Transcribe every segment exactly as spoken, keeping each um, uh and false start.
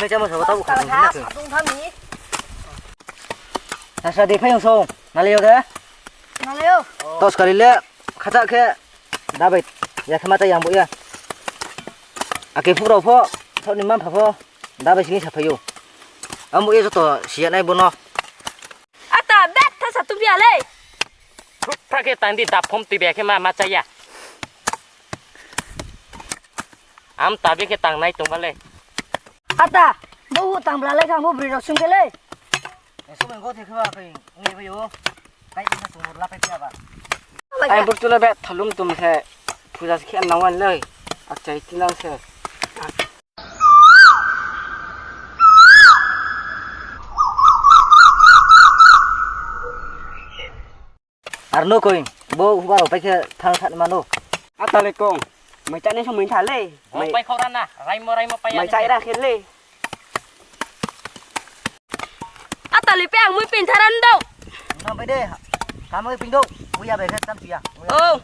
Kaichamo sabo tabu kha. Tang tha, kha. Sadung tha mi. Nasa de phai song. Nalai yo de. Nalai yo. Tos kari le khacha khe dabai ya khe mata yang bo ya. Ake phu rao pho, thok ni man pha pho, dabai sini saphai yo. Ambo ye joto siya nai bono. Ata, bet tha sa tungphi ya le. Phra khe tang di, daphom tui bai khe ma, ma chaya. Am tabi khe tang nai tongba le. Ata, bo hu tang bla le khang bo bri rao sung khe le. Eso beng go the khe ba khe nge ba yo. Kai sa sung la pai phi ya ba. Ai burtu le bet thalum tum khe. Puja se khe nang wan le. Achai ti nang se. Ar no koi, bo hubar rao pai khe thang thani mano. Ata le kong, mai chani so mai tha le. Mai pai khau ra na, raimo, raimo pai ya mai chai ra khe le. Ata le pe ang mui pin tharan do. Nang pai de, kamoi pin do, uya bai khe tam pia. Oh.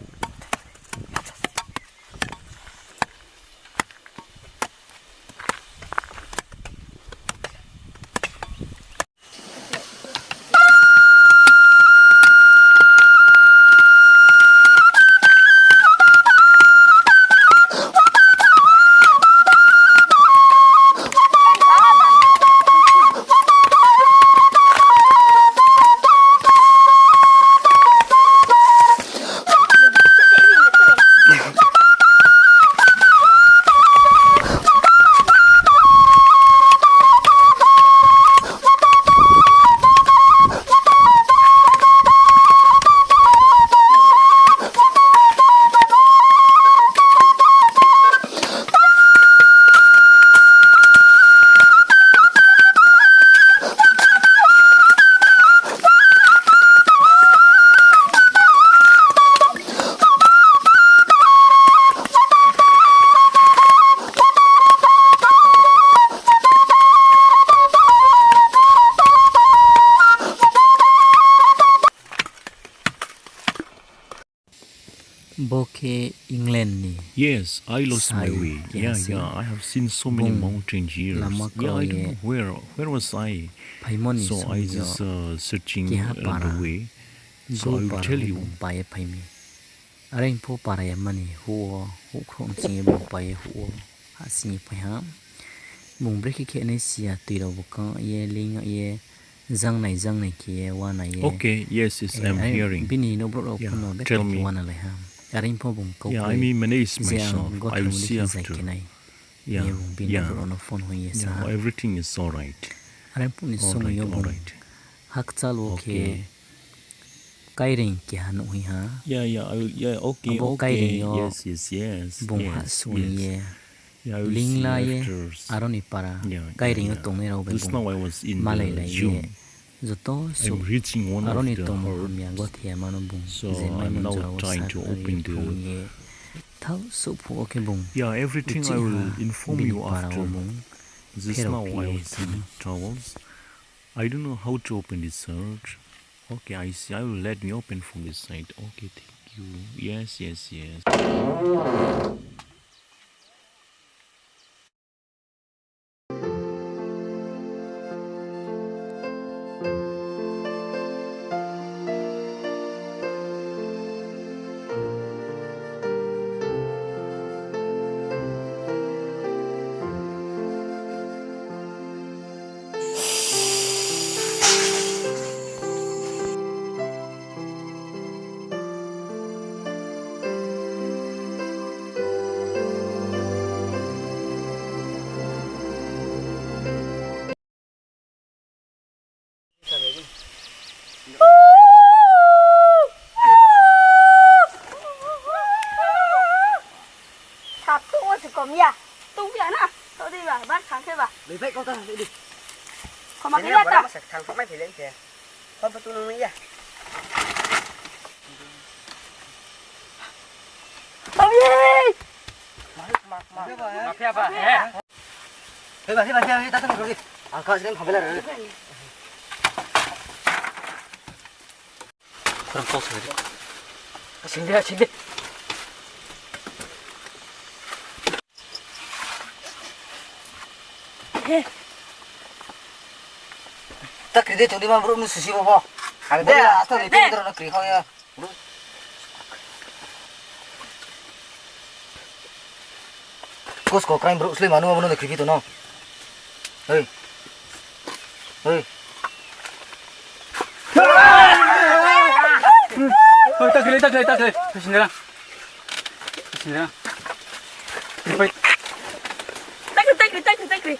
Bo khe England ni. Yes, I lost my way. Yeah, yeah, I have seen so many mountain here. Yeah, I don't know where, where was I? So I just, uh, searching, uh, the way. So I will tell you. Bung pai ye phai mi. Are pho para ya mani huh wo, huh khrouh sing ye bung pai ye huh wo, ha sing ye phai ha. Bung brekhe khe nai si ya, tui rao bo kang ye, ling ye, jangnai jangnai khe ye, wanai ye. Okay, yes, yes, I'm hearing. Bini nouhbrouh rao pho no betha khe wanalai ha. Are pho bung kau khe, je ang gothe muli khe zai khe nai. Ye bung bini nouhbrouh rao no phone hoih ye sa ha. Are phuh ni somoi yo bung hakchal wo khe kaireing keha nuh hoih ha. Abo kaireing yo bung hahsoing ye, lingla ye, aro ni para kaireing yo tongnai rao bai bung malailai ye. Joto suh aro ni tongmung hamya gothe ya ma no bung je maimo jora wo sa ye phung ye. Thaoh souhphuh wo khe bung uchih ha bini para wo bung pherao phi ye thanng. I don't know how to open this shirt. Okay, I see. I will, let me open from this side. Okay, thank you. Yes, yes, yes. Sa tong wo se kom ya. Tong ya na. Tong di ba, bar khang khe ba. Lei bai kau ta, lei di. Khoma khe ya ta. Sa thang kho mai phai lei khe. Khom pa tu nung ya. Tong ye. Ma, ma, ma. Ma phia ba, eh. Hei ba, hei ba, hei ba, hei, ta ta ni kau di. Ang kha sini phamela re. Kurang kau sini. Sini, sini. He, Ta kri de tong di ma brouh no susi bo pho. Ang de, asta de, de, tong di no kri kho ya. Kus ko krai brouh slei manu abo no de kri phi tong no. Hei. Hei. Hei, ta kri, ta kri, ta kri. Hei, sini ra. Hei, sini ra. Hei. Ta kri, ta kri, ta kri, ta kri.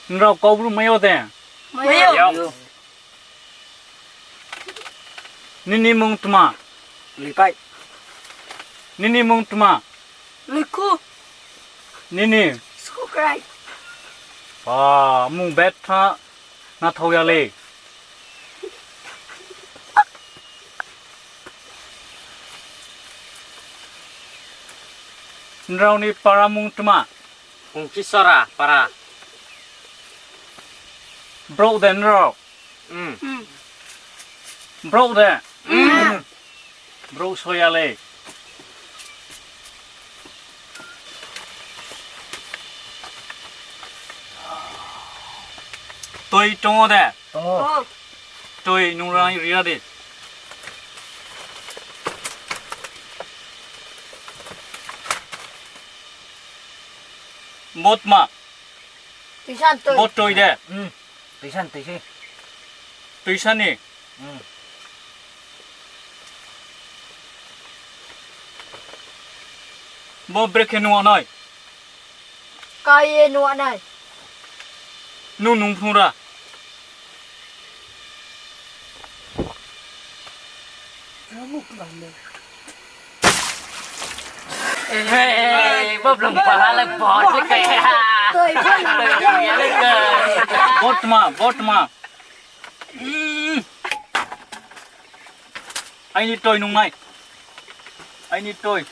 Nrao Kaubru mai yo de? Mai yo. Nini mung tma? Lipai. Nini mung tma? Luikhu. Nini? Skukrai. Ba, mung betha na thao ya le. Nrao ni para mung tma? Ongkisora para. Brouh de nrao? Brouh de? Brouh so ya le. Toi tong ou de? Tong ou. Toi nung rang ri ra di. Bo tma? Tuisan toi. Bo toi de? Tuisan, tuisan. Tuisan ni? Bo brekhe nuh nai? Ka ye nuh nai. Nung nung phung ra. Hei, bo blung paha le bot le kai ha. Bo tma, bo tma. Aini toi nung nai. Aini toi.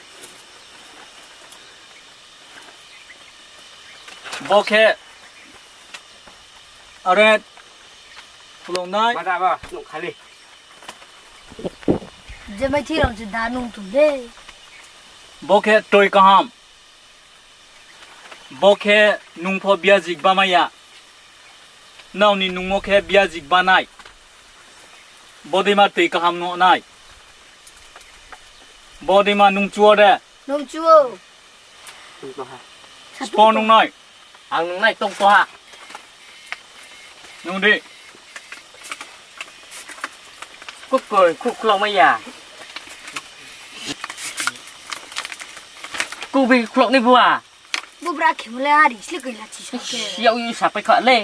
Bo khe are phlung nai. Mada ba, nung khali. Je mai thi rao se da nung tong de. Bo khe toi kaham. Bo khe nung pho biajik ba mai ya. Nrao ni nungmo khe biajik ba nai. Bo deima toi kaham nuh nai. Bo deima nung chu ou de? Nung chu ou. Spo nung nai. Ang nung nai tong to ha. Nung di. Kukoi, khuklok mai ya. Kubi khuklok ni bua. Bo bra khemo le ari sle koi la chi sa khe. Yag yu sapai kha le.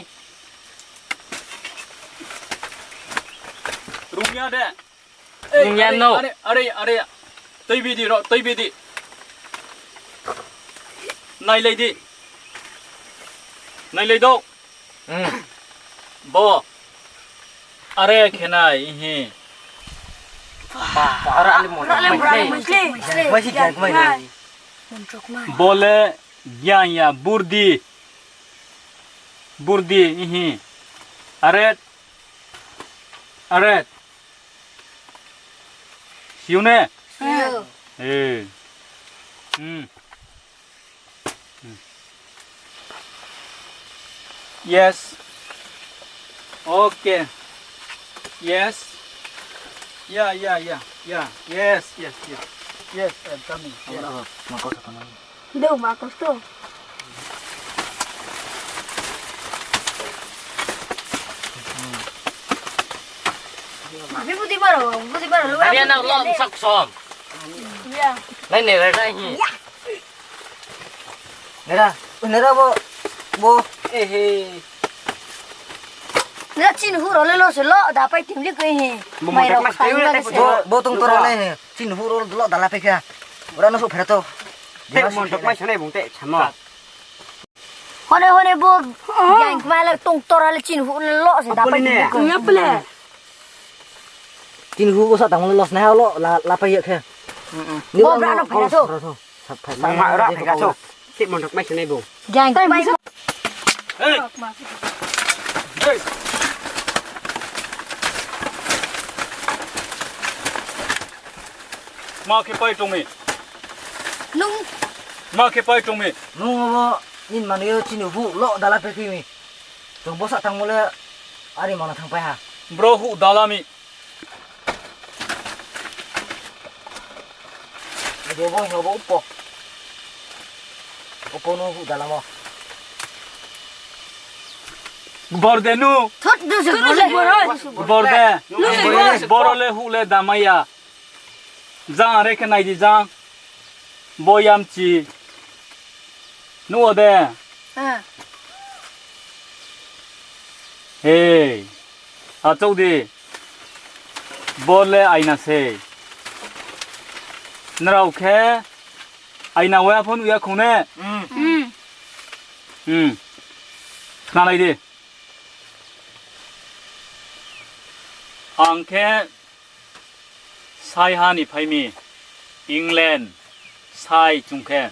Rung ya de. Rung ya no. Are, are, are. Toi bidi ro, toi bidi. Nailai di. Nailai do. Bo. Are khe nai hi. Ba, ba, ara ale mo. Ara ale mo, ara ale mo. Mai si kya, mai. Bo le gyan ya, burdi. Burdi, ihi. Are. Are. Siu ne? Siu. Eh. Hmm. Yes. Okay. Yes. Yeah, yeah, yeah, yeah. Yes, yes, yes. Yes, I'm coming. Yes. Deu ma kosto. Abi budi maro, budi maro. Abi na lo sak som. Ya. Nai ne rai hi. Nera, nera bo, bo. Eh, he. Nera chin hu ro le lo se lo, da pai tim li ko he. Mai ro khai ma le se. Bo, bo tong to ro le he. Chin hu ro lo da la pai kha. Ora no so phera to. Te mon tok mai sanai bung te chamo. Hone, hone bo. Yang ma le tong to ro le chin hu le lo se da pai tim li ko. Nga ple. Chin hu bo sa tang lo lo snai lo la, la pai ya khe. Bo bra no phai na so. Sa phai, sa ma ra phai ka so. Sip mon thok mai se nai bo. Gang tai mai so. Hey. Hey. Ma khe pai tong mi. Nung. Ma khe pai tong mi. Nung abo nini manoi yo chini huh lo dala pekhi mi. Chung bosa tangmo le ari mana thangpai ha. Bro huh dala mi. Abo bo hing abo upo. Upo no huh dalamo. Borde nu. Thot, nu se borde. Borde. Boro le huh le damai ya. Jang are khe nai di jang. Bo yamchi. Nuh wo de. Hei. Achouh di. Bo le aina sei. Nrao khe aina wa pho nuh ya khong ne. Khnalai di. Ang khe saiha ni phai mi, England sai chung khe.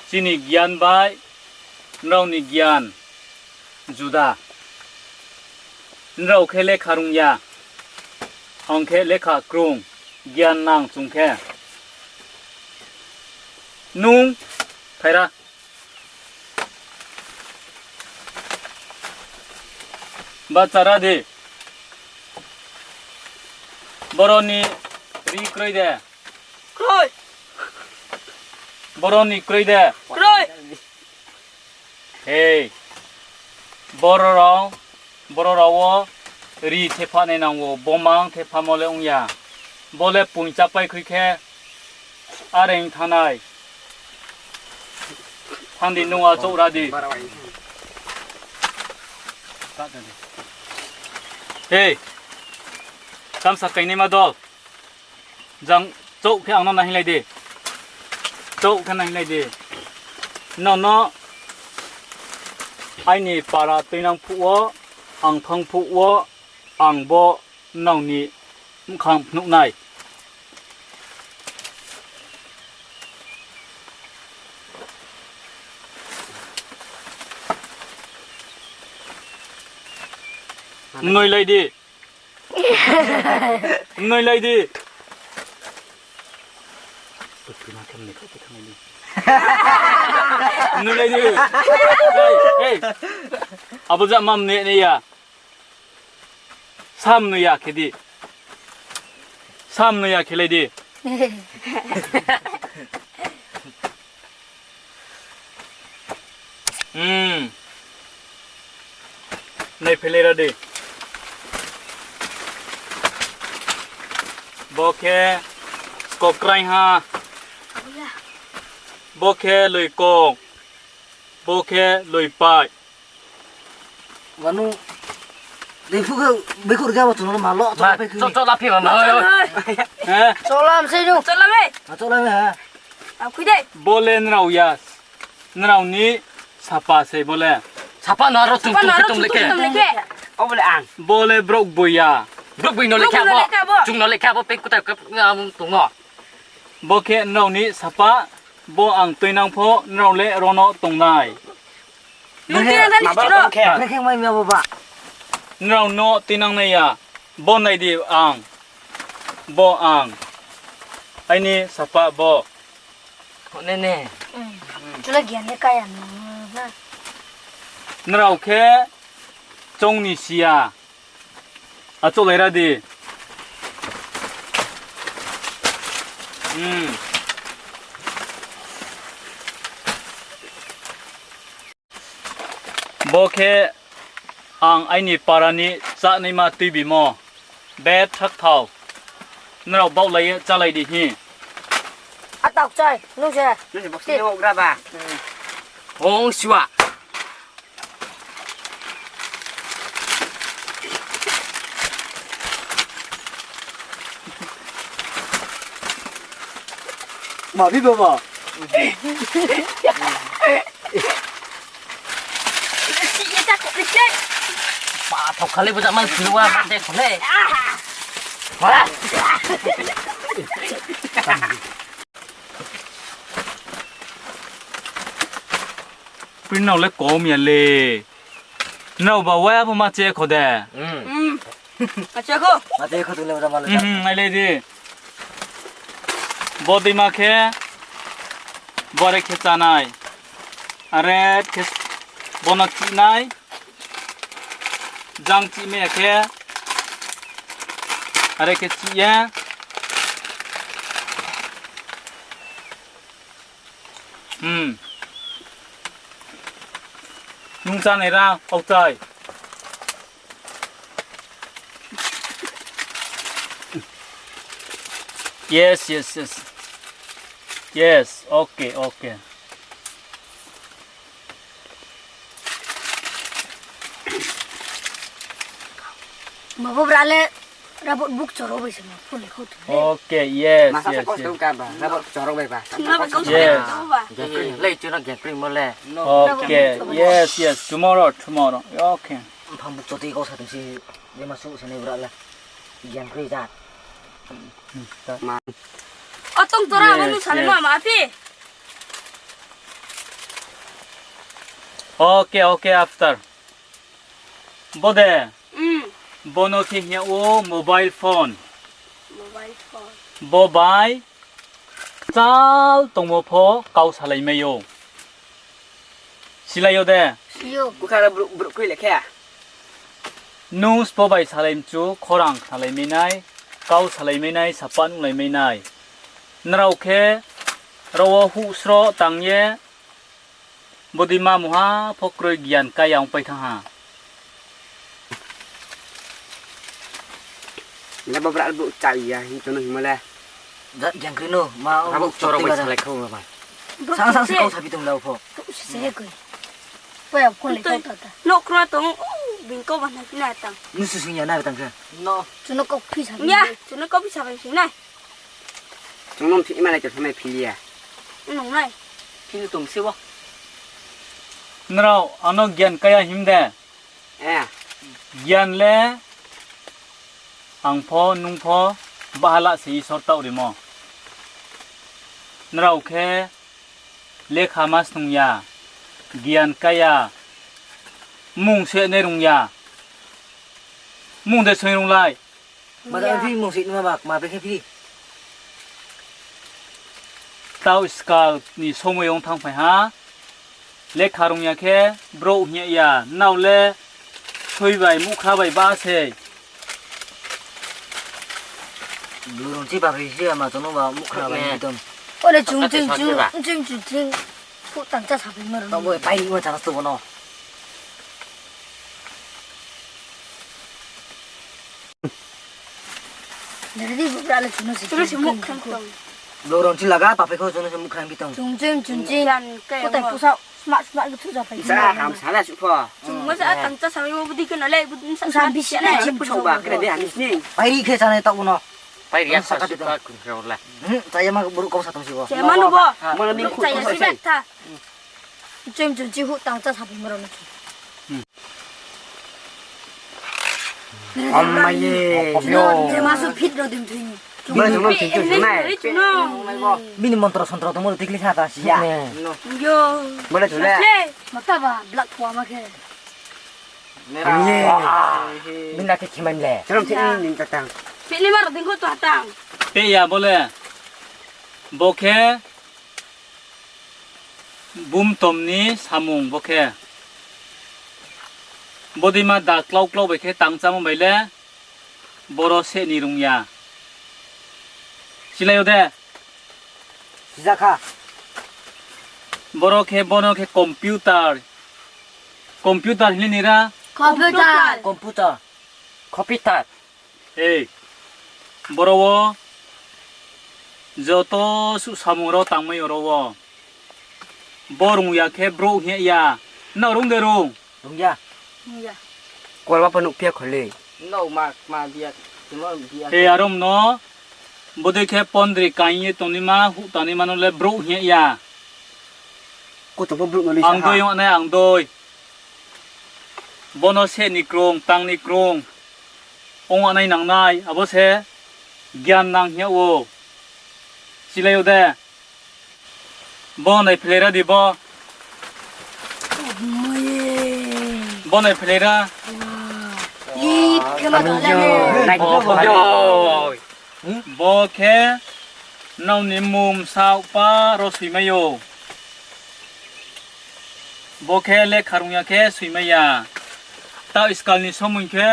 Chini gian bai nrao ni gian juda. Nrao khe lekha rung ya, ang khe lekha krung, gian nang chung khe. Nung phaira. Bahcha ra di. Boro ni ri kroi de? Kroi. Boro ni kroi de? Kroi. Hei, boro rao, boro rao wo ri thepha nai nang ou, bomang thephamo le ong ya. Bo le poing chápai khui khe, are ong thanng nai. Thanng di, nung achouh ra di. Hei, tamsa kaingnaima dol. Jang chouh khe ang no nahinglai di. Chouh khe nahinglai di. Nrao no aini para tuinang phuh wo, ang thanng phuh wo, ang bo nrao ni bkhang phnuh nai. Mnoilai di. Mnoilai di. Mnoilai di. Abo ja ma mnoi nai ya. Sa mnoi ya khe di. Sa mnoi ya khelai di. Naiphailai ra di. Bo khe skokraiha. Bo khe loikong. Bo khe loipai. Manu, dei phuh khe, bikor khe abo chung no ma lo, chola phi khe. Chola phi ma ma. Chola mi sei nu. Chola mi. Chola mi ha. Bo le nrao ya. Nrao ni sapa sei bo le. Sapa no aro chung chung khe tong le khe. Bo le brouh boi ya. Brouh boi no le khe abo. Chung no le khe abo peng kutai khe tong no. Bo khe nrao ni sapa, bo ang tuinang pho nrao le ro no tong nai. Nrao no tuinang nai ya, bo nai di ang, bo ang, aini sapa bo. Nrao khe choung ni si ya. Achouhlai ra di. Bo khe ang aini para ni chánaima tuibimo. Bethak thao. Nrao baohlai ye chálai di hing. Atak chai, nung se. Ong sua. Ma di do ma. Pa thok khale bo ja man suru wa ma de khale. Pui nrao le kom ya le. Nrao ba wai abo ma che kho de. Ma che kho. Ma che kho tu le ba ma le. Ai le di. Bodeima khe, bo are khe chánai. Are khe bono chihnai. Jang chihmai ya khe, are khe chih ye. Hmm. Nung chánai ra, aokchai. Yes, yes, yes. Yes, okay, okay. Ma bo bra le, rabot buk choro bai se ma, phone kho tu le. Okay, yes, yes, yes. Masa sa kau se ka ba, rabot choro bai ba. Yes. Lei chu no geng kri mo le. Okay, yes, yes. Tomorrow, tomorrow. Okay. Phang buk choti kau sa tong si, ye ma su se ni bra le. Geng kri ja. Atong tora manu sale ma ma phi. Okay, okay, after. Bo de. Bono khe hing ya ou mobile phone. Bo bai chal tongmo pho kau salai mai ou. Silai yo de? Bkha brouh kroi le khe. Nung sbo bai salai mchu, khorang khnalai mai nai, kau salai mai nai, sapa nuhlai mai nai. Nrao khe, ro wo huh sroh tang ye, bodeima mungha pho kroi gian kaya ongpai thanng ha. Le bo bra brouh chai ya hing chung no hingmo le. Jat geng kri no, ma abo choro bai salai kha ba. Sang sang se kau sabi tong le pho. Nouh kro tong, bini kau ba nai phi nai tang. Nung su sing ya nai tang khe. No. Chung no kau phi sa. Ya, chung no kau phi sa bai sing nai. Chung no mthi ma nai chung samai phili ya. Nung nai. Phili tong se bo. Nrao ano gian kaya him de. Gian le ang pho, nung pho, bahala se Isor taoh rimo. Nrao khe lekha ma snung ya, gian kaya, mmung se nai rung ya. Mmung de soi runglai. Ma da phi mmung se nai ma ba, ma bre khe phi. Taoh skal ni somoi ong thanngphai ha. Lekha rung ya khe brouh hing ya, nrao le soi bai, muhkhra bai ba sei. Blurung chi ba phi si ama chung no ba muhkhra bai tong. Ore chung chung chung chung chung chung. Huh tang chá saphai ma rao. Tabo pai ri ma chá na sto bono. Nari di bubra le chung no se chung no se muhkhra tong. Blurung chi laga papai kho chung no se muhkhra bi tong. Chung chung chung chung. Kotai pusa sma sma ke thuja phai. Sa ham sa na su kho. Chung mo sa tang chá saphai mo budi khe no le budi sa bisi na. Pusa ba khe de ani sini. Pai ri khe chá nai taoh bono. Pai ri ya sa ka de tong. Chaya ma brouh kau sa tong si bo. Chaya ma no bo. Mo ni khu chaya si ba tha. Chung chung chi huh tang chá saphai ma rao no. Amai ye. Chung no je ma su phit rao ding thing. Mo chung no phit chung nai. Bini montro sontro tongmo tikli sa ta si ya. Yo. Mo le chung le. Mata ba black khwa ma khe. Ye. Bini na khe khimai le. Chung no phit ni ning ta tang. Phit ni ma rao ding kho ta tang. Pe ya bo le. Bo khe Bumtom ni samung bo khe. Bodeima da klau klau bai khe tang chámo bai le, boro seh ni rung ya. Silai yo de? Sija kha. Boro khe, bono khe computer. Computer hini ni ra? Computer. Computer. Computer. Ei, boro wo joto suh samung rao tangmai yo ro wo. Bo rung ya khe brouh hing ya. Nrao rung de rung? Rung ya. Rung ya. Kor ba pho nuh phi ya kho le. Nrao ma, ma biya, timo biya. Ei, arom no, bodei khe pondri kaing ye tongnaima, huh tangnaima no le brouh hing ya. Kutung pho brouh no le ang sa doi ha. Ong nai, ang doi. Bono seh ni krung, tang ni krung. Ong nai nang nai, abo se gyan nang hing yag ou. Silai ou de. Bo nai phelai ra di bo. Bo nai phelai ra. Bo khe Nrao ni mmung bsaoh pa ro soimai ou. Bo khe lekha rung ya khe soimai ya. Taoh skal ni somoing khe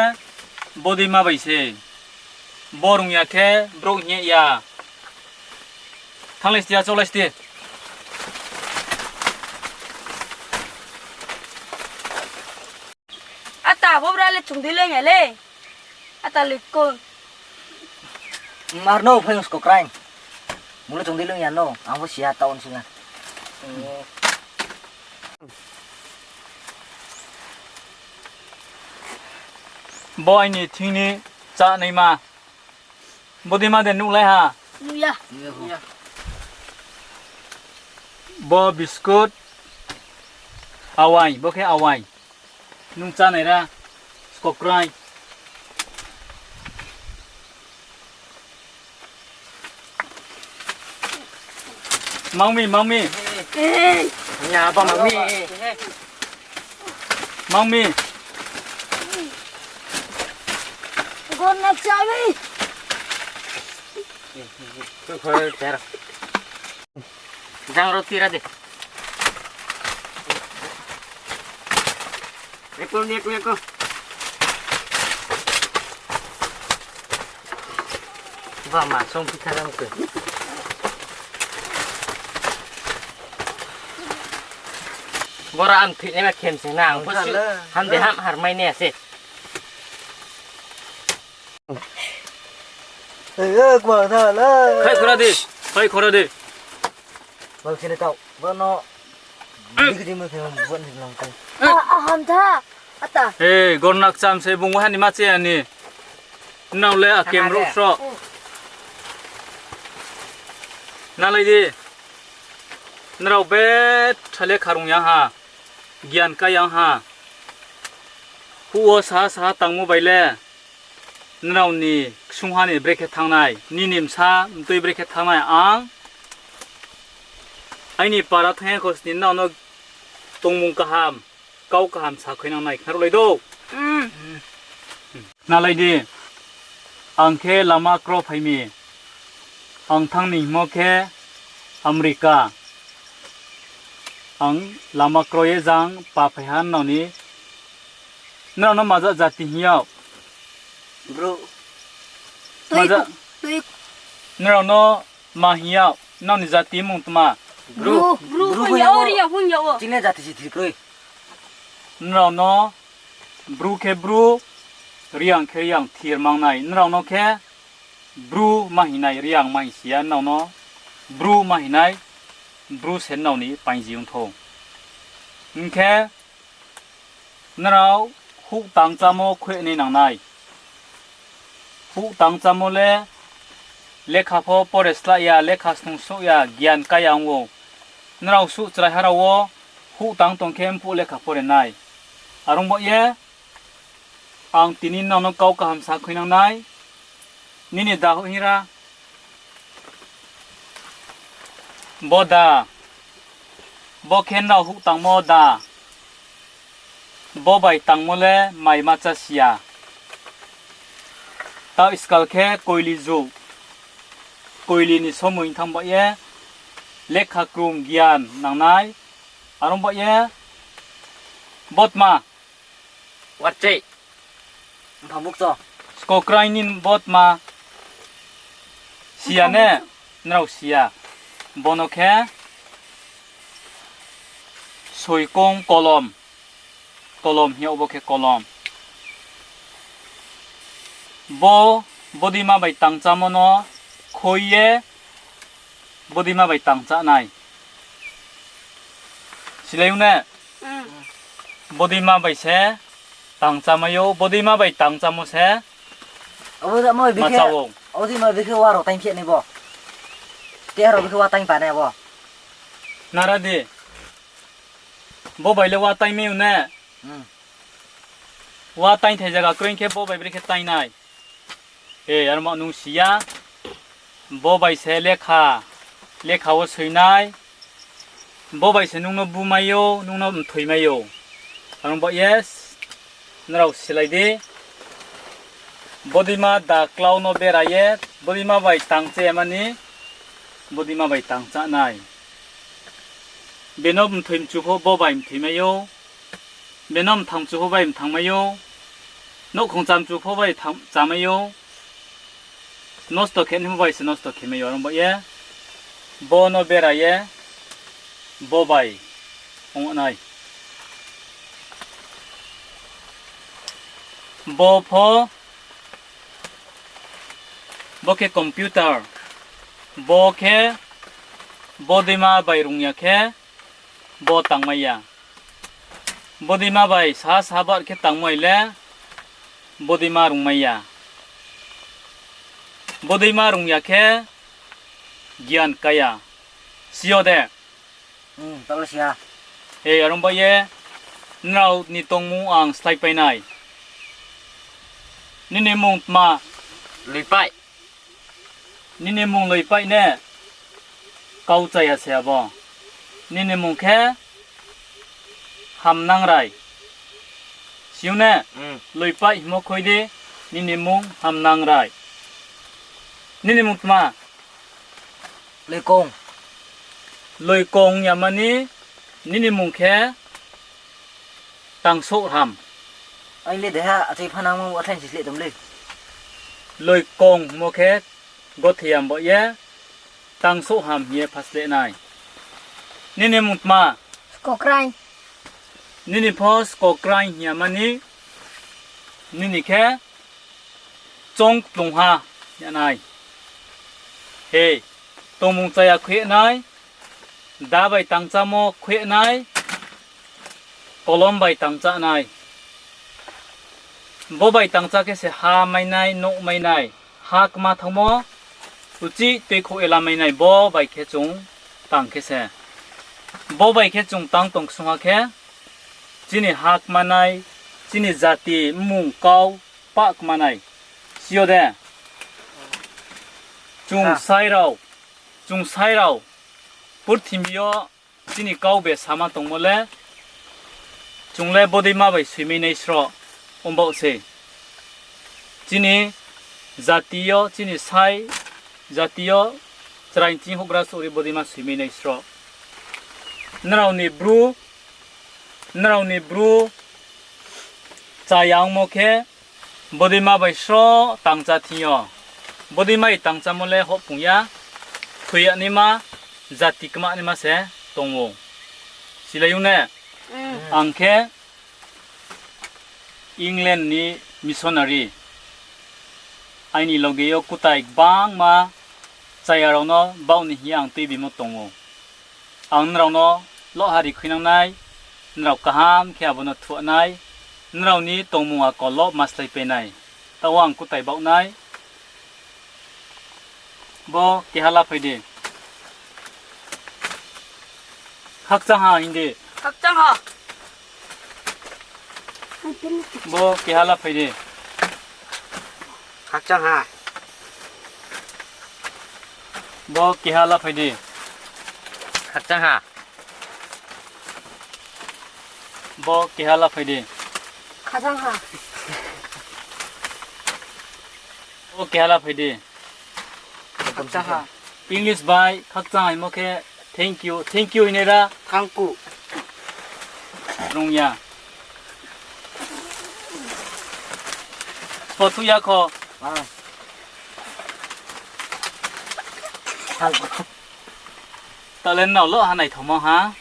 bodeima bai se. Bo rung ya khe brouh hing ya. Thannglai sti, achouhlai sti. Ata, bo bra le chung dei loing ya le. Ata le ko. Mar no, phai skokraing. Mung le chung dei loing ya no, ang bo si ya taoh sing na. Bo aini thing ni chánaima. Bodeima de nuhlai ha. Bo biscuit. Awai, bo khe awai. Nung chánai ra. Skokraing. Mangmi, mangmi. Mangmi. Jang ro tira de. Ba ma song pitha rang ke. Bora ang thik na khem se na ang. Ham de ham har mai ne se. Khai khora de, khai khora de. Bal khene tau, bano. Di kiti mo khe bani lang ko. Aham tha, ata. He, gornak cham se bung wahani ma che ani. Nrao le akem ruh sroh. Nalai di. Nrao betha lekha rung ya ha. Gian ka yang ha. Huh wo saha saha tangmo bai le. Nrao ni ksungha ni brekhe thanngnai, nini bsa mtui brekhe thanngnai ang. Aini para thanng ya kho sni nrao no tongmung kaham, kau kaham sakhuinangnai khnaruhlai dou. Nalai di, ang khe lama kro phai mi. Ang thanng ni hingmo khe America. Ang lama kro ye jang pa phai ha nrao ni. Nrao no maja jati hing yag? Bru. Maja. Nrao no ma hing yag? Nrao ni jati mung tma? Bru. Bru, Bru hing yag o, Reang hing yag o. Chini jati si thir kroi. Nrao no Bru khe Bru, Reang khe Reang thir mangnai. Nrao no khe Bru ma hing nai, Reang ma hing si ya, nrao no Bru ma hing nai, Bru se nrao ni painji ong thou. Hing khe nrao huh tang chámo khuinai nang nai. Huh tang chámo le lekha pho pore slah ya, lekha snung souh ya, gian ka ya ong ou. Nrao suh chraiha rao wo huh tang tong khe mphuh lekha pore nai. Are ong baoh ye ang tini nrao no kau kaham sa khuinang nai. Nini da houh hingra. Bo da. Bo khe nrao huh tangmo da. Bo bai tangmo le mai ma chá si ya. Taoh skal khe koili jug. Koili ni somoing thanng baoh ye lekha krung gian nang nai. Are ong baoh ye bo tma. Warchei. Mphang bukcho. Skokraing ni bo tma. Si ya ne? Nrao si ya. Bono khe soikong kolom. Kolom hing yag, bo khe kolom. Bo bodeima bai tang chámo no khui ye bodeima bai tang chá nai. Silai ong ne? Bodeima bai se tang chámai ou, bodeima bai tang chámo se. Abo ma chá ou. Abo deima bai khe wa rao taing khe nai bo. Te rao bai khe wa taing pa nai bo. Nara di. Bo bai le wa taing mai ou ne? Wa taingthai zaga kroi khe bo bai brekhe taing nai. E, armo nung si ya. Bo bai se lekha, lekha wo soi nai. Bo bai se nung no bumai ou, nung no mthoimai ou. Are ong baoh ye nrao silai di. Bodeima da klau no bera ye, bodeima bai tang chá ya mani. Bodima bai tang chá nai. Beno mthoi mchu pho bo bai mthoi mai ou. Beno mthang mchu pho bai mthang mai ou. Nouhkhong cham chu pho bai cham mai ou. Nosto khe ni pho bai se nosto khe mai ou, are ong baoh ye. Bo no bera ye, bo bai ong nai. Bo pho, bo khe computer. Bo khe, bodima bai rung ya khe, bo tangmai ya. Bodima bai saha saha bar khe tangmai le, bodima rungmai ya. Bodima rung ya khe, gian kái ya. Si yo de? He, are ong baoh ye, nrao ni tongmung ang sláipai nai. Nini mung tma? Loipaih. Nini mung Loipaih ne? Kau chaya se abo. Nini mung khe Hamnangrai. Si ou ne? Loipaih hingmo khui di, nini mung Hamnangrai. Nini mung tma? Loikong. Loikong ya mani, nini mung khe Tangsouhham. Ai le deha, achai phanangmo athain si sleh tong le. Loikong hingmo khe gothei ya baoh ye, Tangsouhham hing ye phasleh nai. Nini mung tma? Skokraing. Nini pho Skokraing hing ya mani, nini khe Chongkplungha hing ya nai. He, tongmung chaya khui nai, da bai tangchámo khui nai, kolom bai tangchá nai. Bo bai tangchá khe se ha mai nai, nouh mai nai, ha kma thanngmo, uchih tuikhouh ye la mai nai, bo bai khe chung tang khe se. Bo bai khe chung tang tong ksung ha khe, chini ha kma nai, chini jati mmung kau pah kma nai. Si yo de? Chung sai rao, chung sai rao, purthimbi yo chini kau be sama tongmo le, chung le bodei ma bai soimai nai sroh, ongbaoh se. Chini jati yo, chini sai jati yo, chrai ching houhgra souhri bodei ma soimai nai sroh. Nrao ni bru, nrao ni bru chaya ongmo khe, bodei ma bai sroh tangchá thing yo. Bodei mai tangchámo le hohpung ya, thoi ya naima, jati kma naima se tong ou. Silai ou ne? Ang khe England ni missionary. Aini loge yo kutai gbangma chaya rao no baoh ni hing ye ang tuibimo tong ou. Ang nrao no lohha ri khuinang nai, nrao kaham khe abo no thuah nai, nrao ni tongmung akol lo ma slái pai nai. Taoh wo ang kutai baoh nai. Bo keha la phai di. Khakchangha hing di. Khakchangha. Bo keha la phai di. Khakchangha. Bo keha la phai di. Khakchangha. Bo keha la phai di. Khakchangha. Bo keha la phai di. Khakchangha. English bai khakchangha hingmo khe thank you, thank you hing nai ra. Thank you. Rung ya. Spo thuh ya kho. Taoh le nrao lo ha naithaomo ha.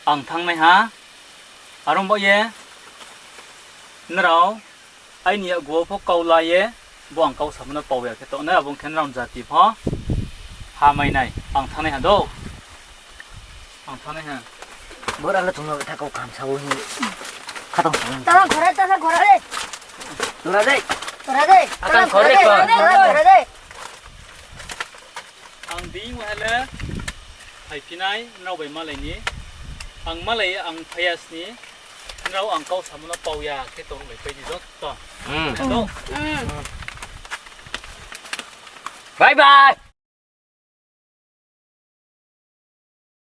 Ang thanngnai ha. Are ong baoh ye, nrao aini yakgu wo pho kau la ye, bo ang kau samo no pau ya khe tongnai, abo ong khe nrao ni jati pho ha mai nai. Ang thanngnai ha dou. Ang thanngnai ha. Bora le chung no tha kau kaham sa ou hing. Khatong sa ou. Tala khore, tala khore. Tora dei. Tora dei. Akang khore, khore, khore. Tala khore dei. Ang dei mo ha le phaiphi nai, nrao bai malai ni. Ang malai ye ang phai ya sni, nrao ang kau samo no pau ya khe tong bai pai di joto. Bye bye.